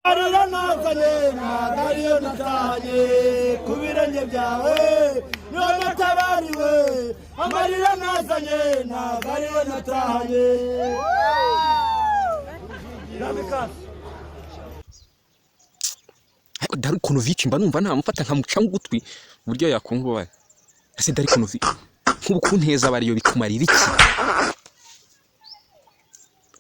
Amarira nazanye ntabwo ariyo natahanye ku birenge byawe, niyo natabariwe. Amarira nazanye ntabwo ariyo natahanye. Ramikazi. Ariko Darkonovic mba numva namufata nkamuca ugutwi uburyo yakumva ubaye. Ese Darkonovic, nk'ubu kunteza abariyo bikumarira iki?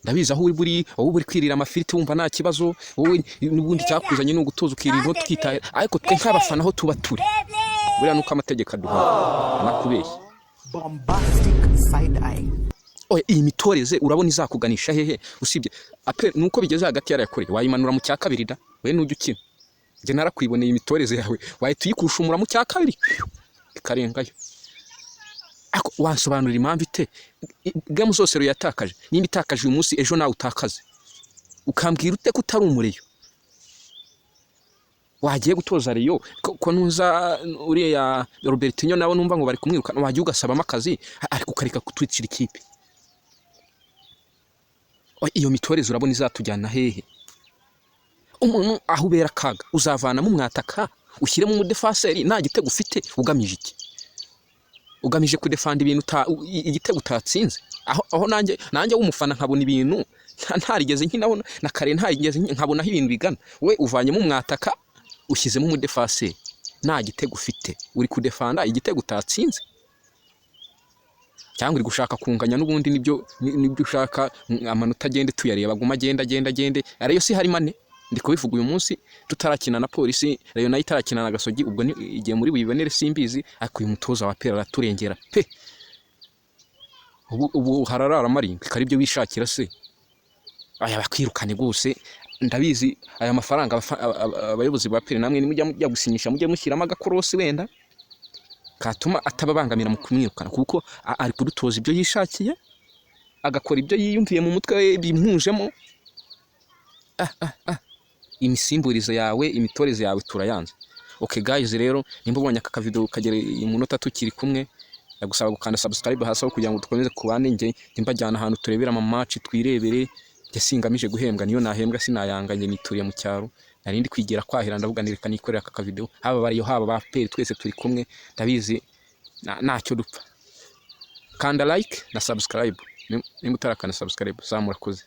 Ndabizi aho uri buri, wowe uri kwirira amafiriti wumva nta kibazo, wowe n'ubundi cyakuzanye ni ugutoza ukirira inoti ukitahira. Ariko twe nk'abafana aho tuba turi, buriya nuko amategeko aduha anakubeshya. Bombastic side eye. Oya, iyi mitoreze urabona izakuganisha hehe? Usibye APR nuko bigeze hagati yarayakoreye, wayimanura mu cya kabiri da. We nujya ukina, njye narakwiboneye, imitoreze yawe wahita uyikushumura mu cya kabiri ikarengayo. Ariko wansobanurira impamvu ite game zose rero yatakaje? Nimba itakaje uyu munsi, ejo nawe utakaze, ukambwira ute ko utari umureyo wagiye gutoza Rayon? Ko nuza uriya Robertinho nawe numva ngo bari kumwirukana, wagiye ugasabamo akazi ariko ukareka kutwicira ikipe? Oya, iyo mitoreze urabona izatujyana hehe? Umuntu aho ubera akaga, uzavanamo umwataka ushyiremo umudefaseri nta gitego ufite. Ugamije iki? Ugamije kudefanda ibintu igitego utatsinze. Aho nanjye w'umufana nkabona ibintu ntarigeze nkinaho na kare, ntarigeze nkabona aho ibintu bigana. We uvanyemo umwataka ushyizemo umudefaseri nta gitego ufite, uri kudefanda igitego utatsinze cyangwa uri gushaka kunganya n'ubundi? Nibyo ushaka, amanota agende tuyareba, aguma agende agende agende. Ariyo si harimo ane. Ndi kubivuga uyu munsi tutarakina na Polisi, Rayon nayo itarakina na Gasogi. Ubwo ni igihe muri buyibonere simbizi, ariko uyu mutoza wa APR araturengera pe. Ubu hararara amarindwi kari ibyo wishakira se. Aya bakwirukane rwose. Ndabizi aya mafaranga abayobozi ba APR namwe nimujya mujya gusinyisha mujye mushyiramo agakorosi wenda katuma atababangamira mu kumwirukana, kuko ari kudutoza ibyo yishakiye, agakora ibyo yiyumviye mu mutwe we bimwujemo. Imisimburize yawe, imitoreze yawe turayanze. Okay guys, rero nimba ubonye aka kavideo kagera umunota tukiri kumwe, ndagusaba gukanda subscribe hasi aho kugira ngo dukomeze kubane. Njye mbajyana ahantu turebera ama match, twirebere. Njye singamije guhembwa, niyo nahembwa sinayanga. Njye nituriye mu cyaro, nari ndi kwigira kwahira, ndavuga nti reka nikorera aka kavideo. Haba bariyo, haba ba APR, twese turi kumwe. Ndabizi ntacyo dupfa. Kanda like na subscribe nimba utarakanda subscribe. Zamurakoze.